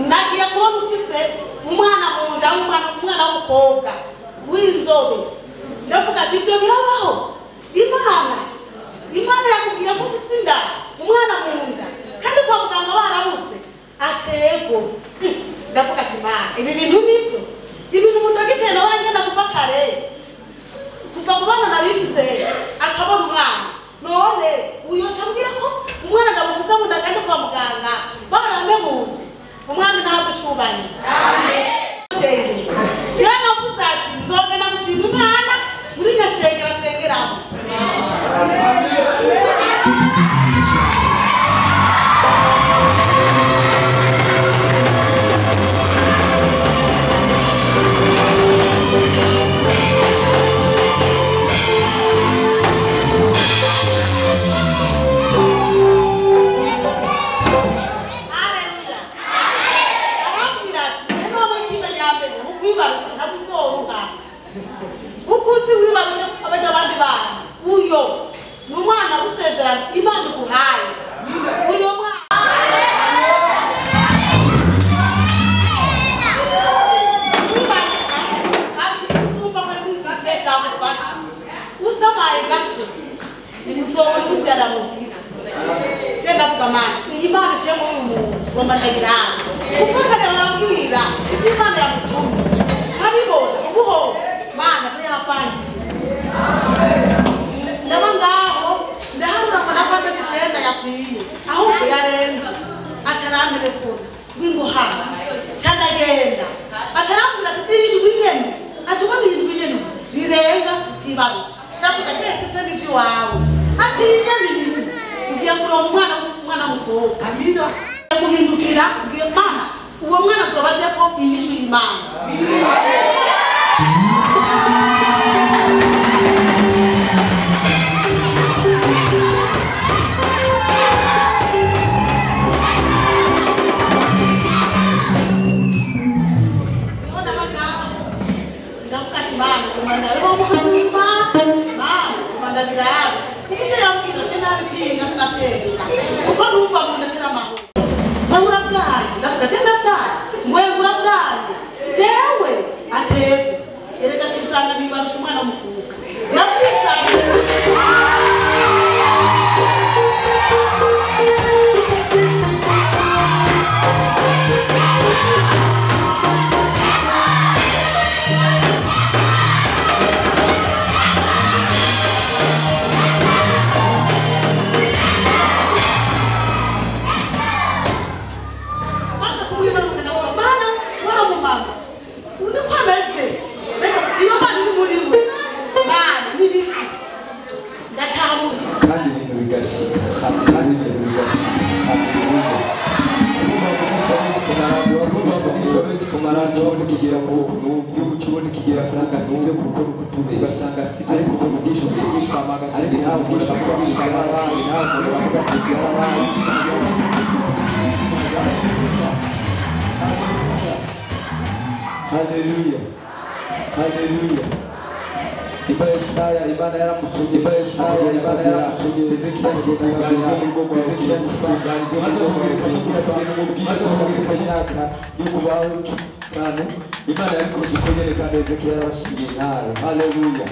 Nagiye kubona ufise umwana mu nda umwana w'umukobwa w'inzobe ndavuga ati ibyo birabaho Imana yakubwiye ko ufise inda umwana mu nda kandi kwa muganga barabutse atego ndavuga ati Mana ibi bintu nivyo ibintu mudagiteye nawe ngenda kuva kare kuva ku bana narifise akabona umwana none uyo shambwira ko umwana ndamufise mu nda kandi kwa muganga baramebuje umwami ntabwo cyubanye. Amen. Jewe navuze ati nzogenda gushima Imana muri nyashengera sengeramo. Ukuzi wibarusha abajya abandi bana uyo ni umwana usezerana Imana iguhaye uyo mwana usamaye gato uzobona umubyara muhira je ndavuga Mana iyi Imana ishiye muri uyu muntu ngomba ndayiranga kuko kare barambwira ivyo Imana yamutumye nkabibona ubuho Mana yapangiye ndaba ngaho ndaharura mbona ko amezi icenda yakwiye ahubwo yarenze aca arantelefona ngwinguhana ca ndagenda aca arambwira ati irindwi nyene ati ubona irindwi nyene rirenga tibarutse ndavuga teka ivyo nivyo iwawe ati inyene iyi ugiye kuronka umwana w'umukobwa amina guhindukira ugiye Mana uwo mwana azoba aje ko inyishu y'Imana. Hallelujah. Hallelujah. Isaya Imana yaramutumye, Isaya Imana yaramutumye Ezekiya ati tunganya urugo rwawe. Ezekiya ati tunganya urugo rwawe. Maze kumwereka imyaka yo kubaho 15. Imana yabikoze uko nyene, kandi Ezekiya yarabashingiye intare. Haleluya.